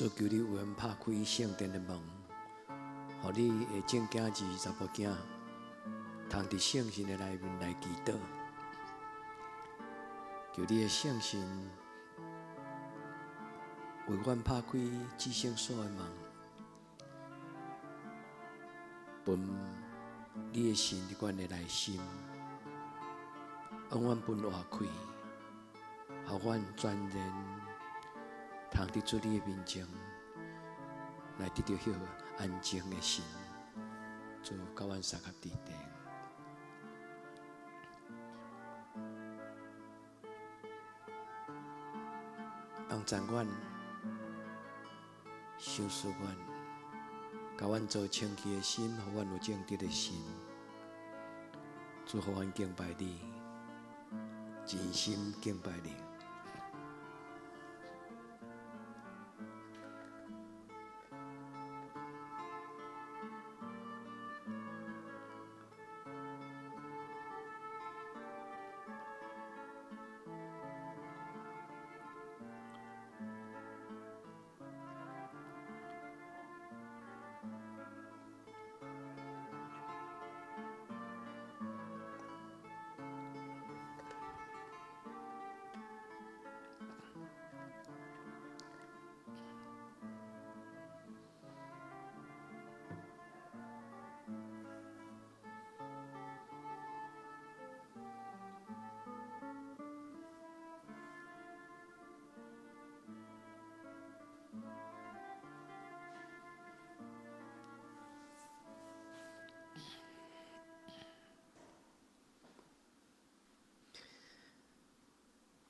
穌求你為阮拍開聖殿的門，予你的眾囝兒、查某囝，通佇聖神的內面來祈禱。求你的聖神為阮拍開至聖所的門，分你的神佇阮的內心，予阮分活開，予阮全然通佇主你的面前來得著彼個安靜的心，主佮阮相合佇頂。幫助阮，修飾阮，共阮做清氣的心，予阮有正直的心，主予阮敬拜你，真心敬拜你。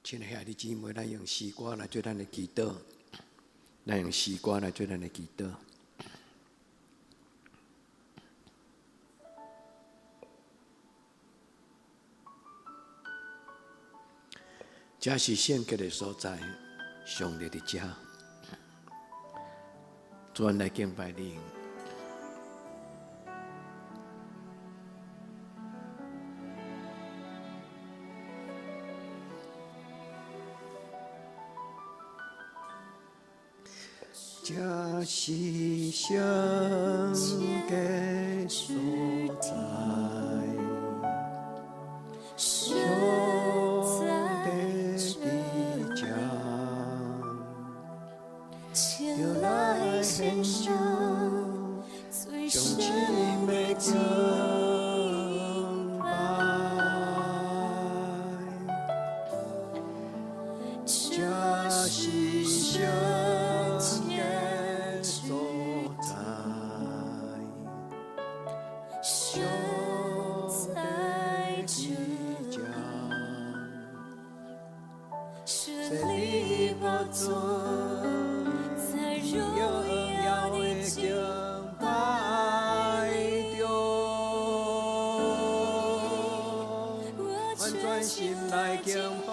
親愛的兄弟姊妹，咱用詩歌來做咱的祈禱，咱用詩歌來做咱的祈禱。這是聖潔的所在，上帝佇遮，主，阮來敬拜你。這是聖潔所在，上帝佇遮，就來獻上上深的敬拜。這是聖潔所在，上帝佇遮，設立寶座，在榮耀的敬拜中，我全心來敬拜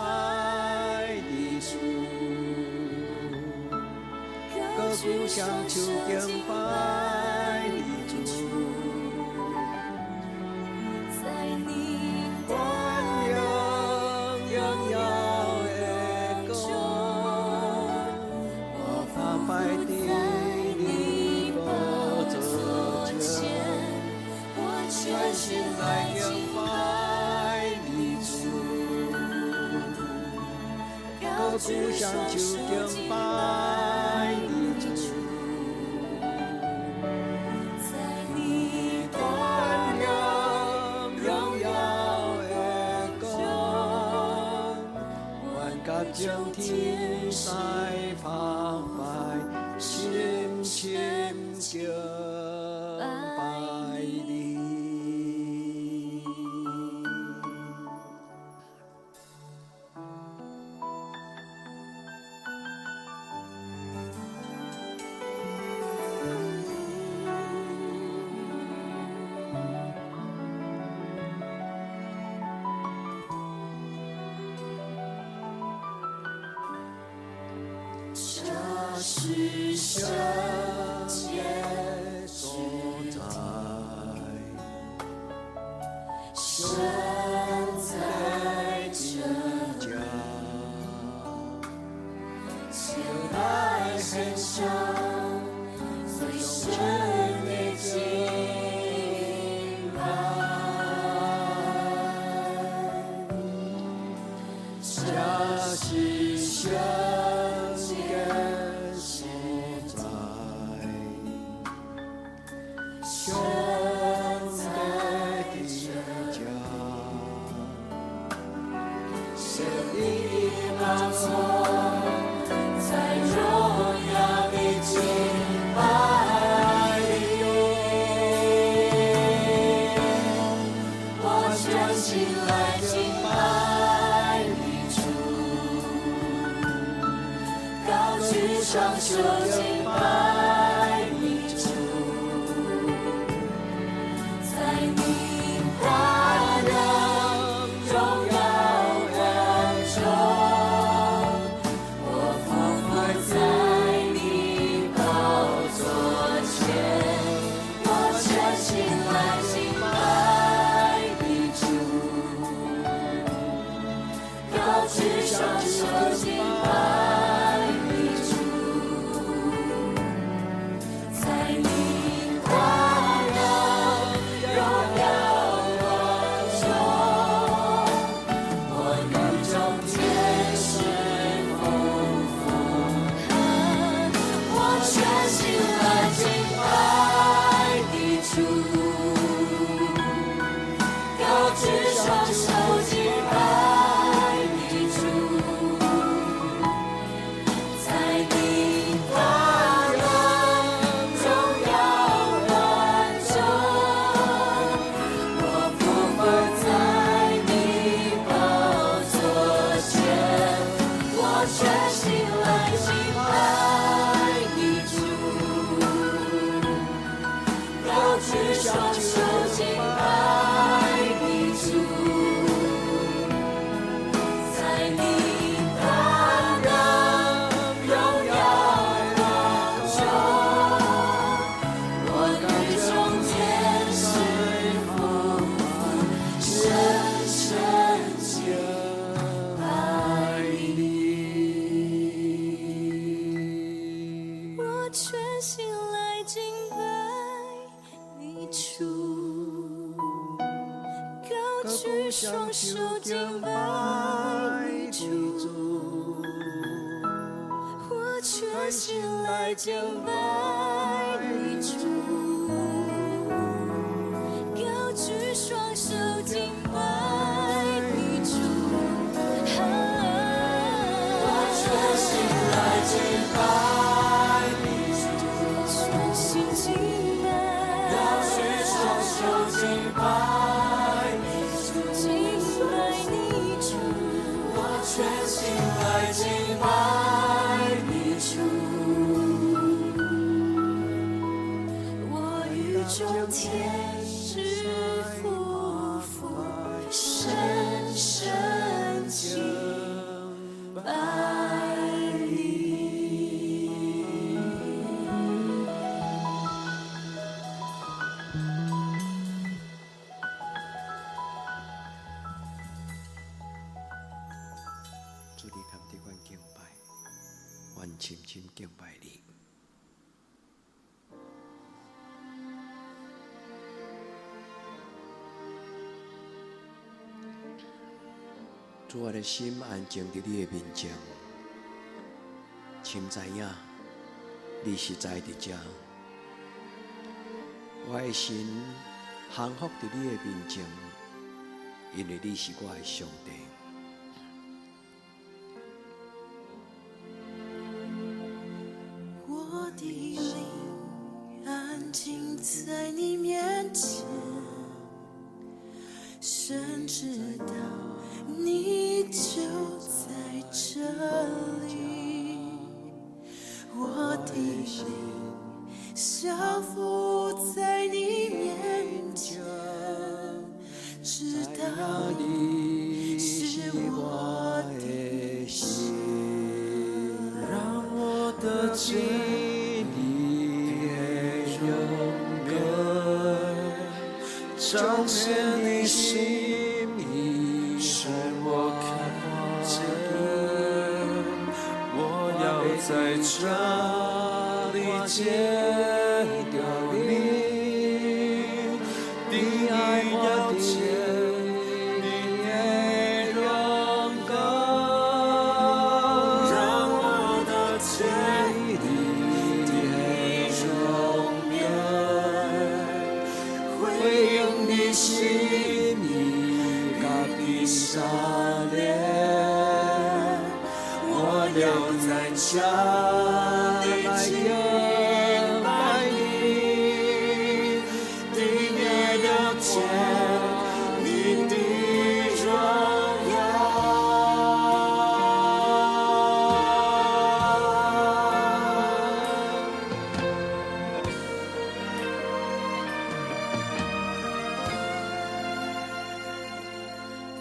你主，高舉雙手敬拜你主，在你榮耀的光，我敬拜佇你寶座前，我全心來敬拜你主，高舉雙手敬拜你主，在你榮耀的光，願甲眾天使拍拜，深深敬拜你。這是聖潔所在，神在這，就來獻上。這是聖潔所在，上帝佇這，設立寶座，在榮耀的敬拜裡，我全心來敬拜你主，高舉雙手敬拜你主，在你大能榮耀光中，我俯伏在你寶座前，我全心來敬拜你主，高舉雙手敬拜你主，在你大能榮耀光中，我與眾天使俯伏，我全心來敬拜你主，高舉雙手敬拜你主，在你大能榮耀光中，我俯伏在你寶座前，我全心來敬拜你主，高舉雙手敬拜你主，在你大能榮耀光中，我與眾天使俯伏，深深敬拜你。我全心來敬拜你主，高舉雙手敬拜你主，我全心來敬拜你主，高舉雙手敬拜你主，我全心來敬拜你主，全心敬拜，高舉雙手敬拜你主，敬拜你主，我全心來敬拜你主，我與眾天使俯伏，深深敬拜你。主，你堪得阮敬拜，阮深深敬拜你。主，我的心安靜佇你的面前，深知影你實在佇這。我的心降服佇你的面前，因為你是我的上帝。我的靈安靜在你面前，深知道你就在這裡。我的靈降服在你面前，知道你是我的神，讓我得見你的榮格，彰顯你心意，使我看見。我要在這裡見到你，的愛要見你的榮格。要在這來敬拜你，定意要見你的榮耀。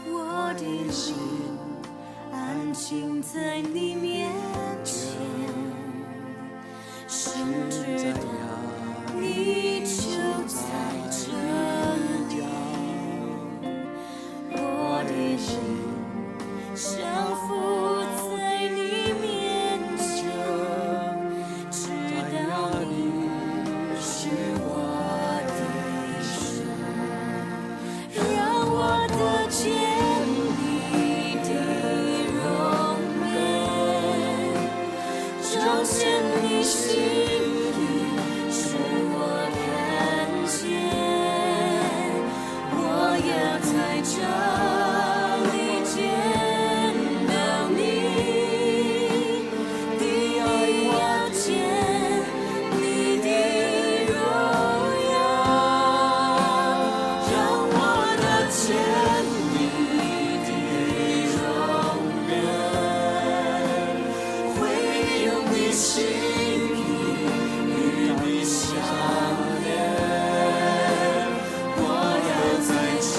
我的靈安靜在你面前，深知道你就在這裡。我的靈降服在你面前，知道你是我的神，讓我得見你的容顏，彰顯你心意，使我看見。我要在這裡見到你，定意要見你的榮耀，讓我得見你的容顏，回應你心意，與你相連。我要在這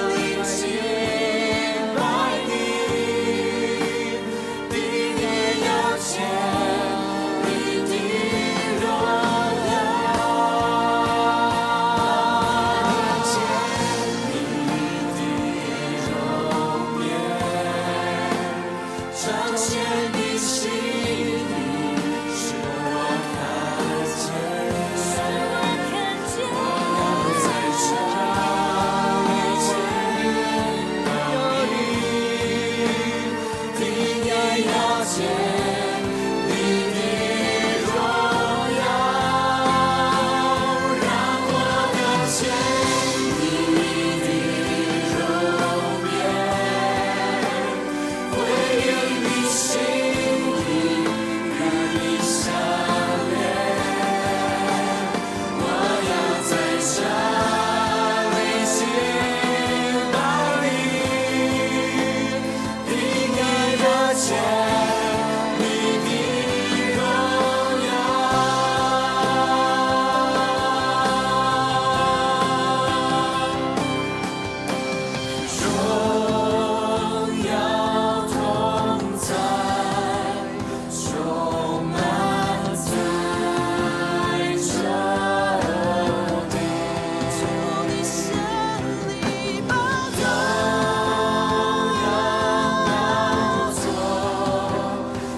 裡敬拜你，定意要見你的榮耀，見你的容顏，彰顯你心意，使我看見。使我看見。我要在這裡見到你，定意要見你的榮耀，讓我得見你的容顏，回應你心意，與你相連。我要在這裡敬拜你，定意要見你的榮耀。榮耀同在，充滿在這裡。主你聖靈寶座，寶座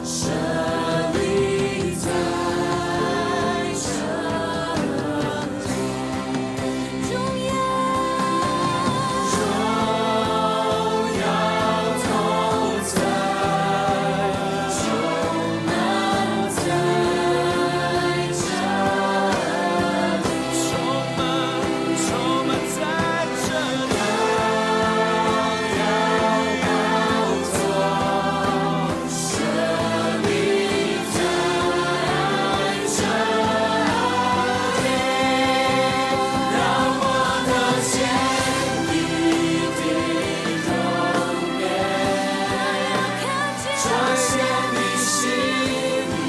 設立在這裡，榮耀榮耀同在，充滿在這裡，充滿充滿在這裡。榮耀寶座設立在這裡，讓我得見你的容顏，看見彰顯你心意，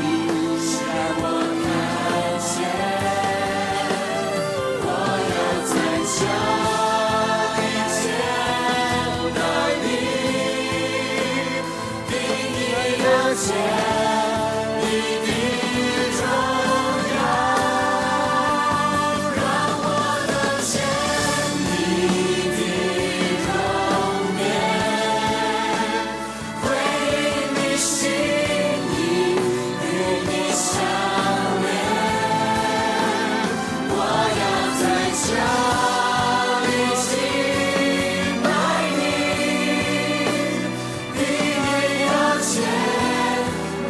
使我看見。我要在這裡見到你，定意要見你的榮耀，讓我得見你的容顏，回應你心意，與你相連。我要在這裡敬拜你，定意要見你。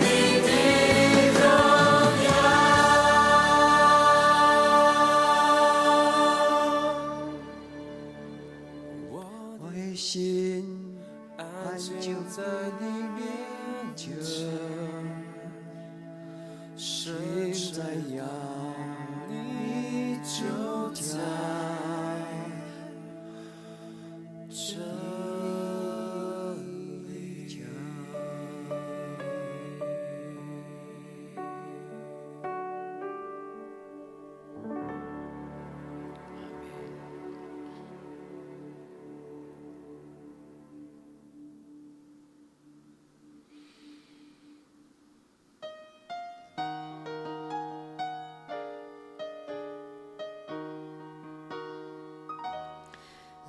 就在你面前，神在呀，你就在這裡。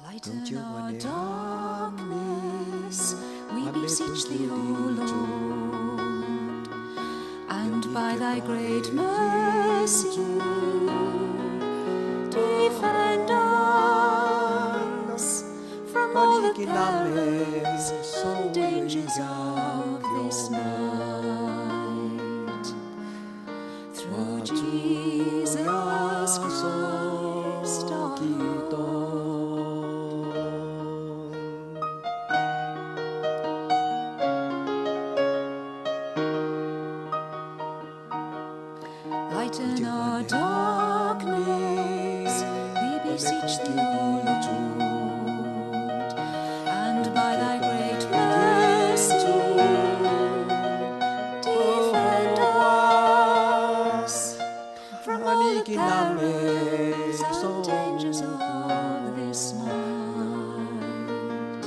Lighten our darkness, we beseech thee, O Lord, and by thy great mercy defend us from all the perils and dangers of this night. Through Jesus Christ our Lord. Lighten our darkness, we beseech thee, O Lord, and by thy great mercy defend us from all the perils and dangers of this night.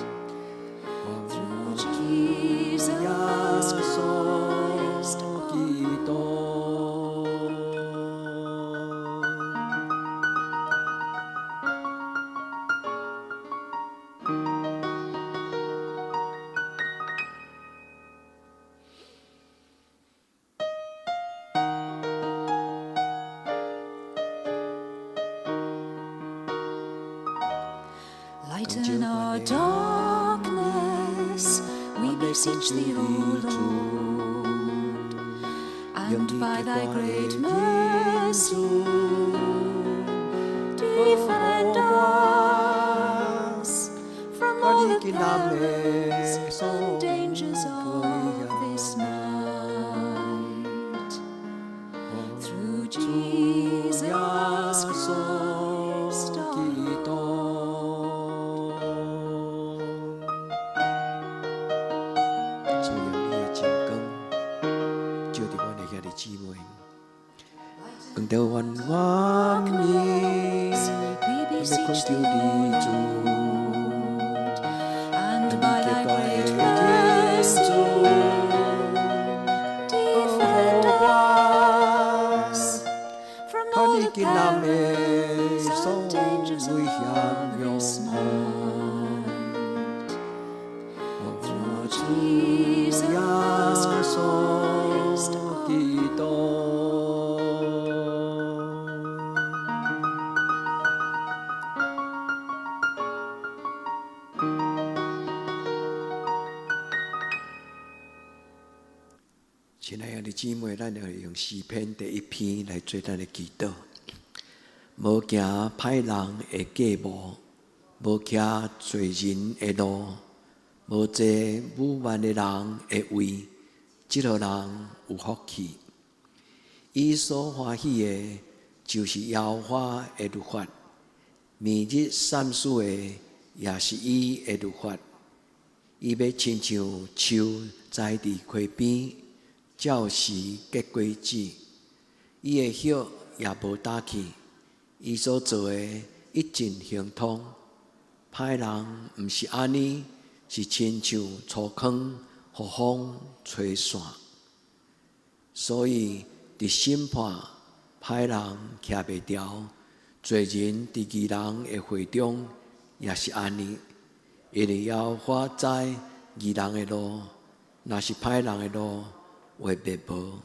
Through Jesus Christ our Lord. Lighten our darkness, we beseech thee, O Lord, and by thy great mercy defend us from all the perils and dangers of this night. Through Jesus Christ our Lord. 主用你的真光，照著阮的兄弟姊妹，光照阮我面， We 要 beseech 恳求 thee, 你 O 主， Lord, and by thy 结大 great 的 mercy 主， defend us from all the 你囡仔的 perils 所 and dangers 危 of 险 this 永 night. Through 主 Jesus 耶 Christ 穌 our 基督。親愛的姊妹，咱要用詩篇第一篇來做咱的祈禱。無行歹人的計謀，無徛罪人的路，無坐侮慢的人的位，這號人有福氣。伊所歡喜的，就是耶和華的律法；暝日散思的，也是伊的律法。伊欲親像樹栽佇溪邊，照時結果子。伊的葉也無焦去，伊所做的一盡亨通。歹人毋是按呢，是親像粗糠，予風吹散。所以佇審判，歹人徛袂牢；罪人佇義人的會中也是按呢。因為耶和華知義人的路，若是歹人的路會滅無。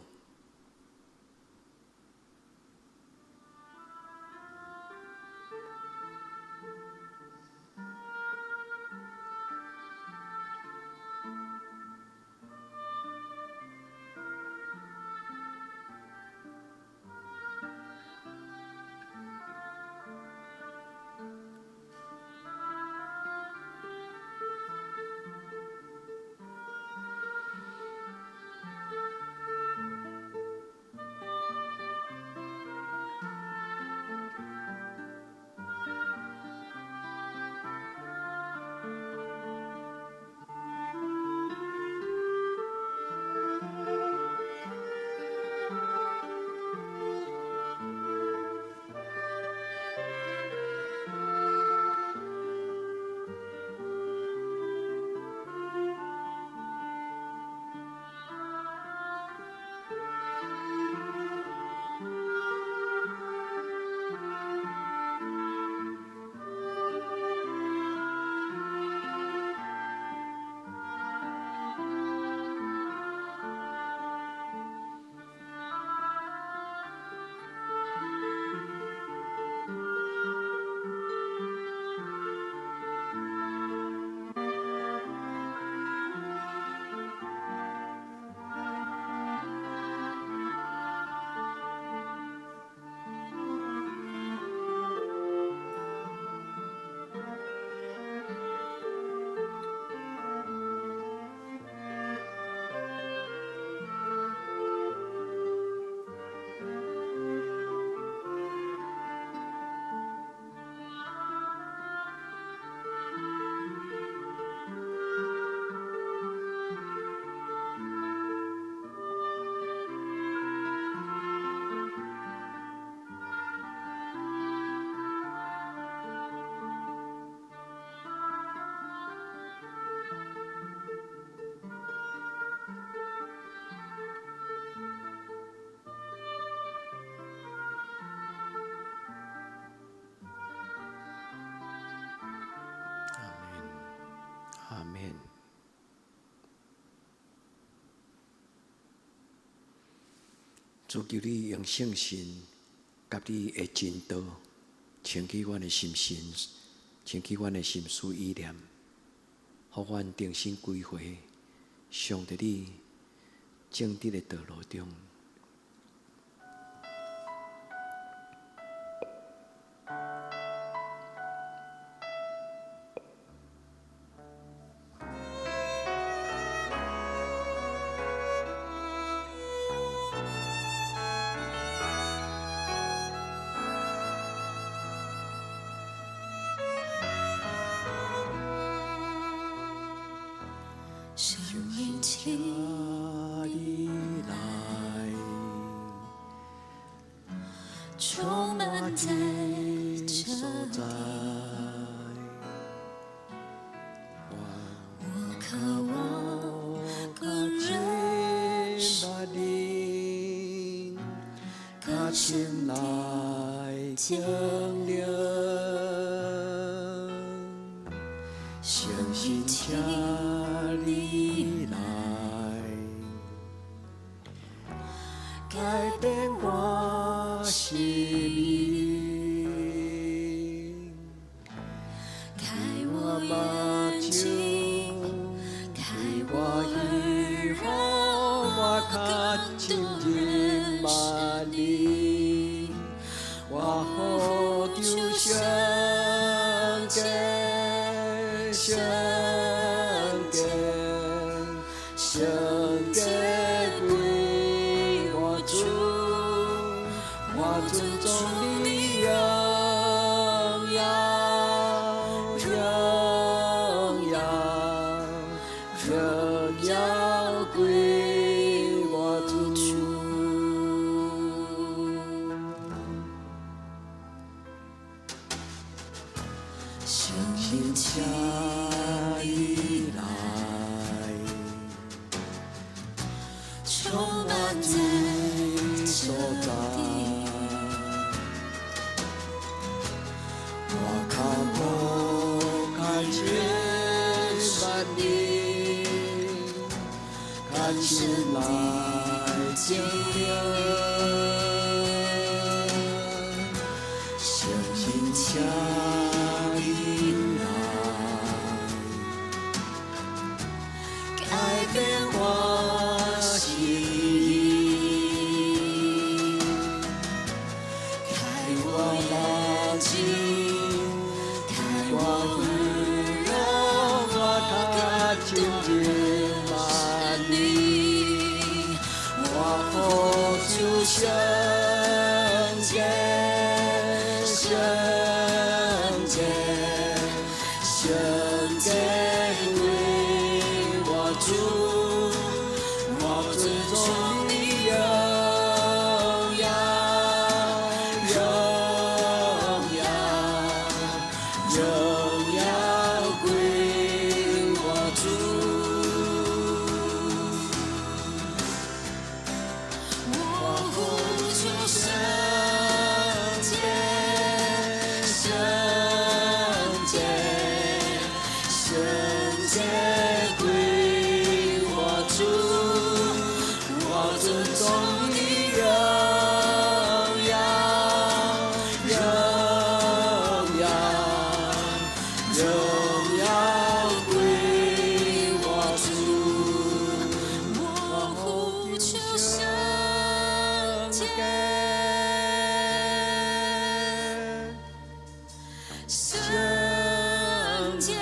主，求你用聖神佮你的真道，清去阮的心神，清去阮的心思意念，予阮重新歸回上帝你正直的道路中。聖靈，請你來，充滿在這所在裡，我我渴望更認識你，更深來的經經歷，聖聖靈，神，請請你來改改變變我我心心意，開我我目眼睭，睛，開開我我耳，耳，予讓我我較更親多近認識你，你。我我呼呼求求聖聖潔，潔，聖聖潔，潔，聖聖潔潔歸歸我我主，主，我我尊尊重崇你你榮榮耀，耀，榮榮耀，耀，榮榮耀耀歸歸我我主。主。聖靈，請請你你來，充充滿滿在這這所在，裡，我我渴渴慕望較更亲認識捌你，你，較更深深來的經經歷。歷。聖聖神，靈，請請你你來，改改變變我我心心意，意，開開我我眼目睛，睛，開開我我耳，耳，讓讓我我更較多親認近識你，你。我我呼呼求求聖聖潔，潔，聖聖潔，潔，聖聖潔潔歸歸我我主，主，我我尊尊崇崇你你榮榮耀，耀，榮榮耀，耀，榮榮耀耀歸歸我我主。主。我我呼呼求求圣圣洁，洁，圣圣洁，洁，圣圣洁洁归归我我主，主，我我尊尊崇崇你你荣荣耀，耀，荣荣耀，耀，荣荣耀耀归归我我主。主。我我呼呼求求圣圣洁，洁，圣圣洁，洁，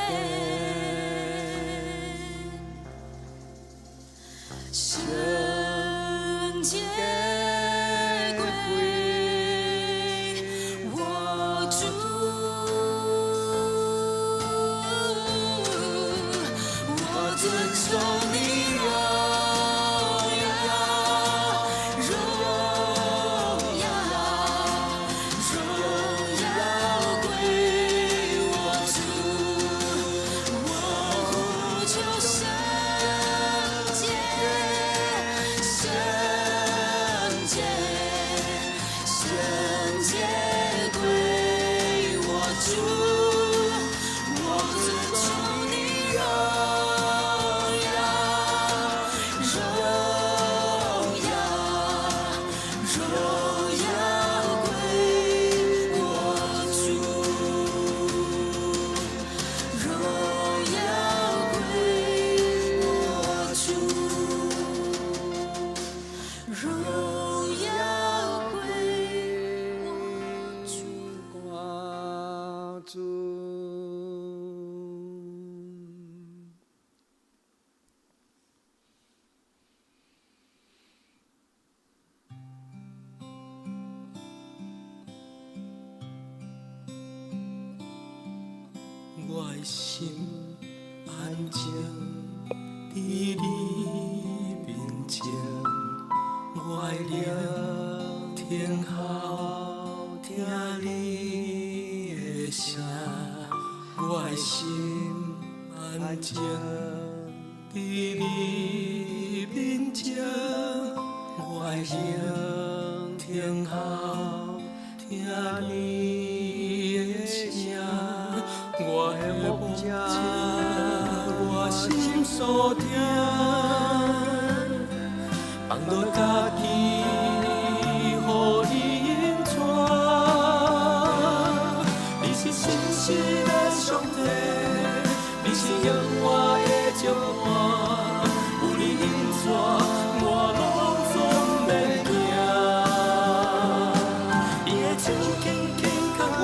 圣圣洁洁归归我我主。主。我我尊尊崇崇你你荣荣耀，耀，荣荣耀，耀，荣荣耀耀归归我我主。主。我我呼呼求求圣圣洁，洁，的心安靜佇你面前，我的靈聽候聽你的聲，我的心安靜佇你面前，我的靈聽候聽你的聲，我的牧者，我心所疼，放落家己，予你引帶。你是信實的上帝，你是永活的石磐，有你引帶，我攏總免驚。伊的手緊緊牽我，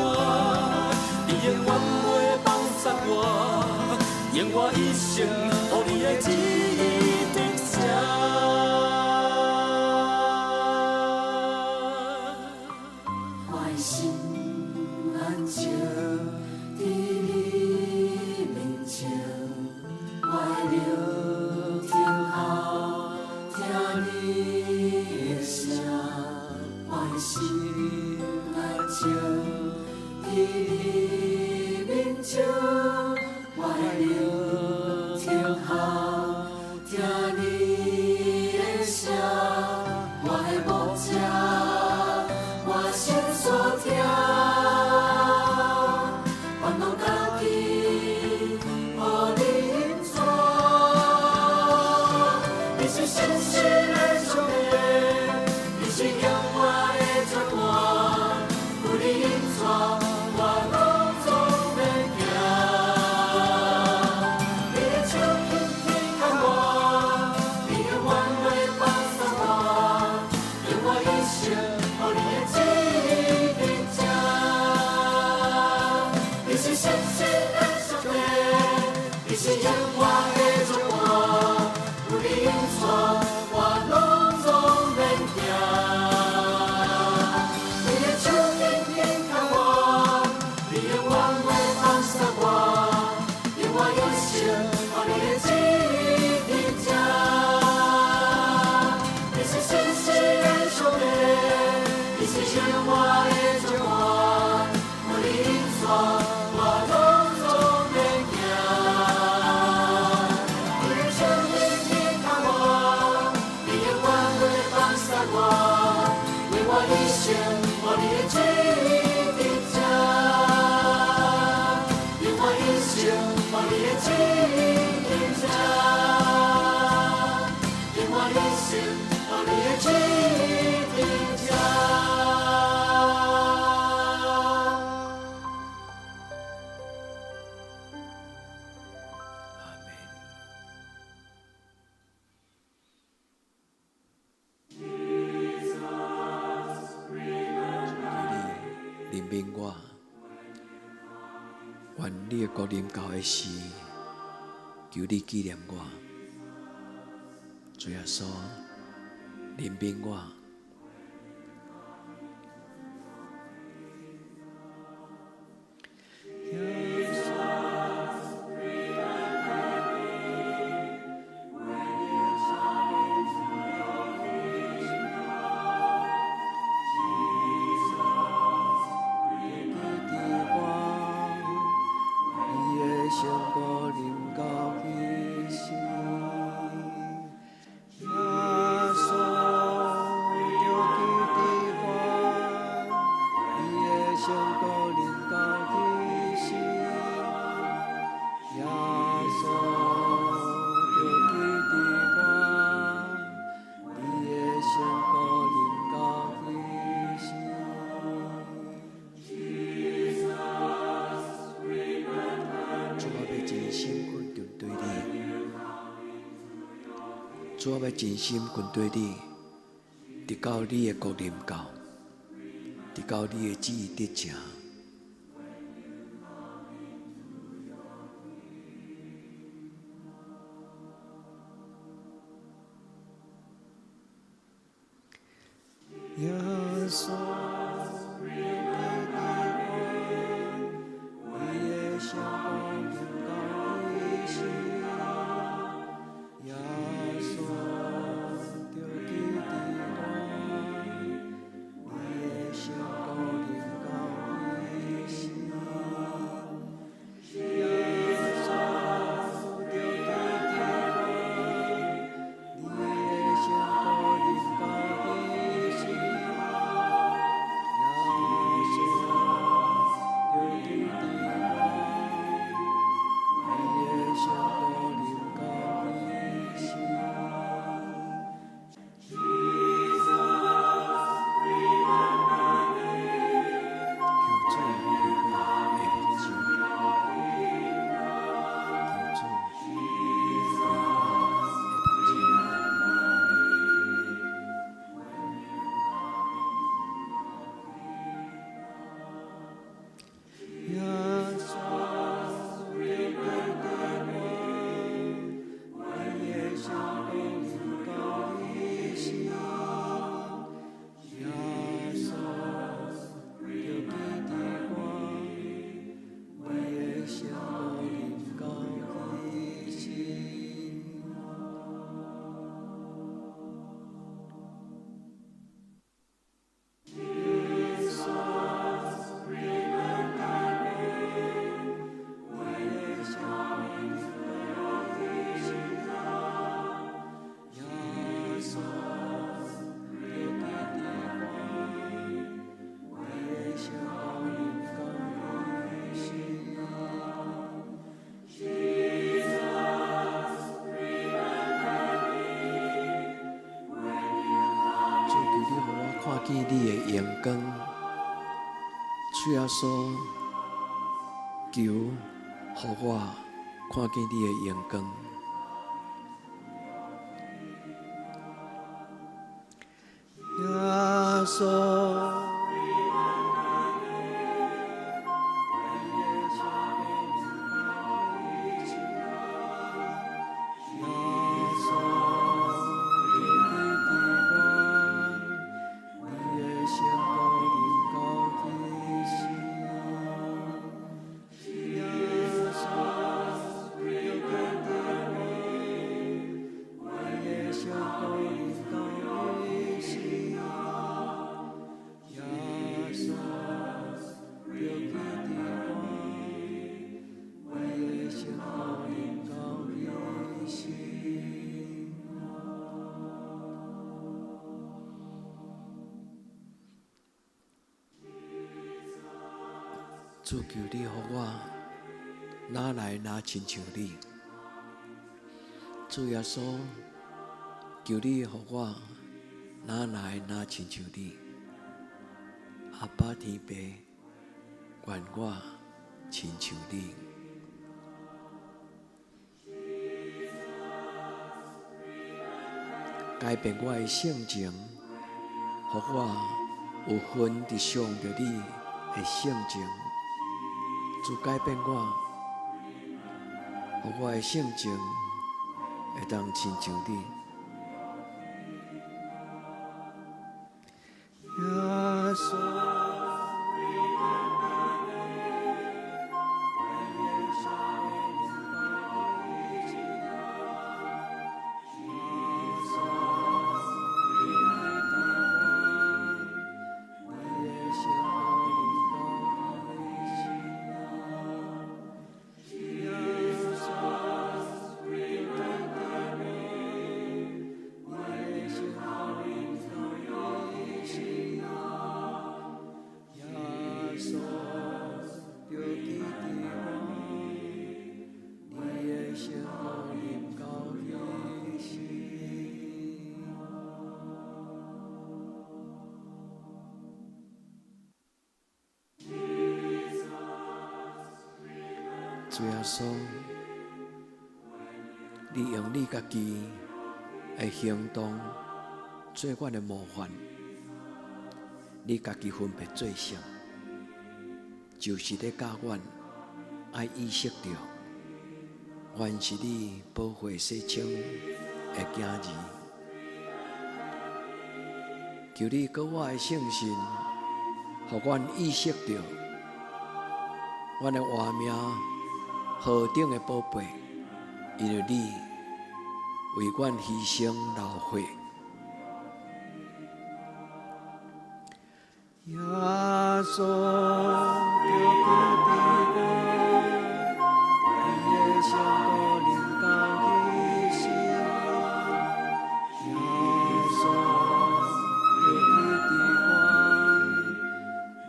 伊永遠袂放捒我，用我一生予你的旨意得成。我的心安靜佇你面前，我的靈聽候聽你的聲，我的心安靜佇你面前，我的靈聽候聽你的聲，我的牧者，我心所疼，放落家己，予你引帶。你是信實的上帝，你是永活的石磐，有你引帶，我攏總免驚。你的手緊緊牽我，你永遠袂放捒我，用我一生予你的旨意得成。你是信實的上帝，你是永活的石磐，有你引帶，我攏總免驚。你的手緊緊牽我，你永遠袂放捒我，用我一生予你的旨意得成。你是信實的上帝，你是永活的石磐，有你引帶，我攏總免驚。你的手緊緊牽我，你永遠袂放捒我，為我一生予你的旨意得成。用我一生予你的旨意得成。用我一生予你的旨意得成。阿們。求你憐憫我，願你的國臨到的時，求你紀念我。主耶穌，憐憫我。記得我，你的聖國臨到彼時，耶穌著記得我，你的聖國臨到彼時，耶穌著記得我，你的聖國臨到彼時。主，我欲真心跟隨你，主，我欲真心跟隨你，直到你的國臨到，直到你的旨意得成。耶穌，記得我，你的聖國臨見你的榮光。主耶穌，求予我看見你的榮光。耶穌。主，求你予我，哪來哪親像你。主耶穌，求你予我，哪來哪親像你。阿爸天父，願我親像你。改變我的性情，予我有份佇想著你的性情。主改變我，予我的性情會當親像你。耶穌。主耶穌，你用你家己的行動做阮的模範，你家己分別做聖，就是咧教阮愛意識著，阮是你寶血洗清的囝兒。求你閣我的聖神，予阮意識著，阮的活命何等的寶貝，因為你為阮犧牲流血。耶穌就記得我，你的聖膏臨到彼時。耶穌就記得我，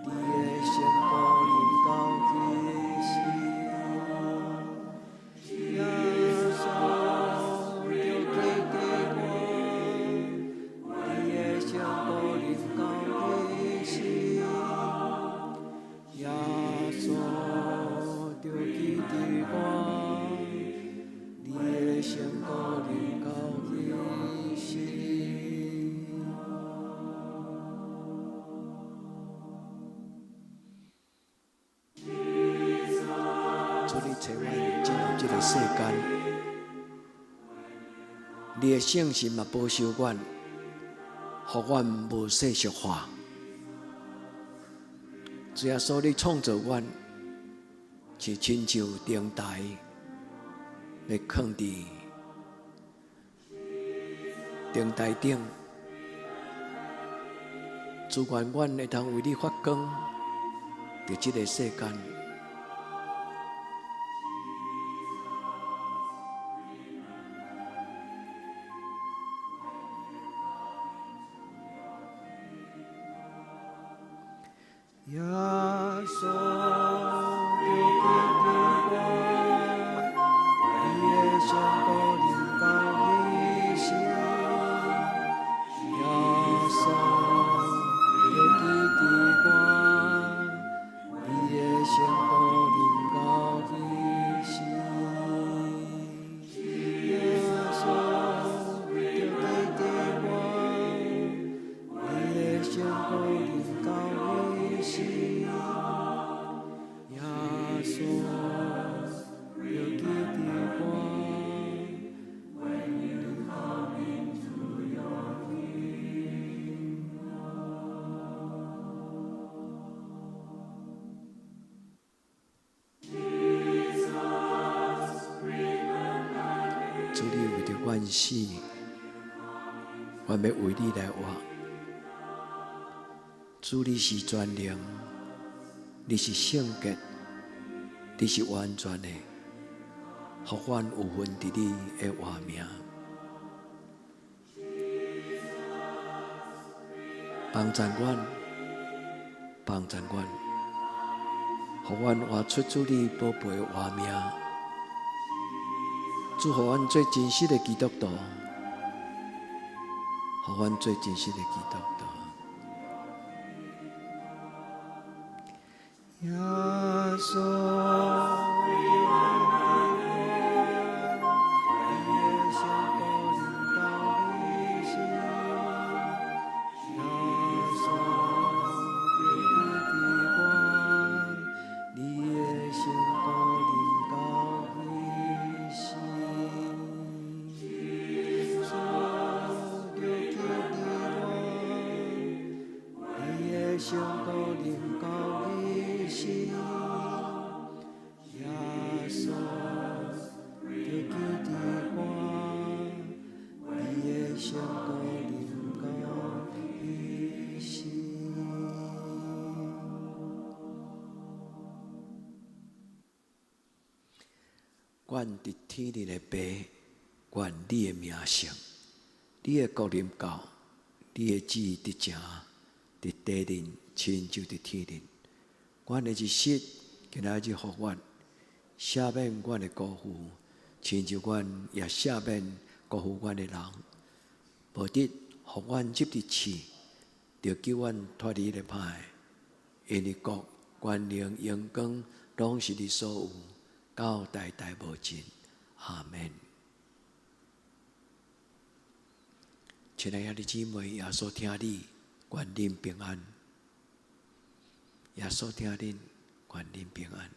你的聖膏臨到彼時。耶穌就記得我，你的聖膏臨到彼時。耶穌就記得我，你的聖膏臨到彼時。主，你差阮進入這個世間，你的聖神嘛保守阮，予阮無世俗化。主耶穌，你創造阮是親像燈台，咧囥佇燈台頂，主願阮會當為你發光，佇這個世間。耶穌就記得我，你的聖膏臨到彼時。耶穌就死，阮欲為你來活。主，你是全能，你是聖潔，你是完全的，予阮有份佇你的活命。幫贊阮，幫贊阮，予阮活出主你寶貝的活命。主，予阮做真實的基督徒，予阮做真實的基督徒。耶穌。阮佇天頂的爸，願你的名聖，你的國臨到，你的旨意得成，佇地頂親像佇天頂。阮的日食，今仔日予阮，赦免阮的辜負，親像阮也赦免辜負阮的人。無得予阮入佇試，著救阮脫離彼个歹的。因為國、權能、榮光，攏是你所有，到代代無盡。阿門。親愛的兄弟姊妹，耶穌疼你，願恁平安。耶穌疼恁，願恁平安。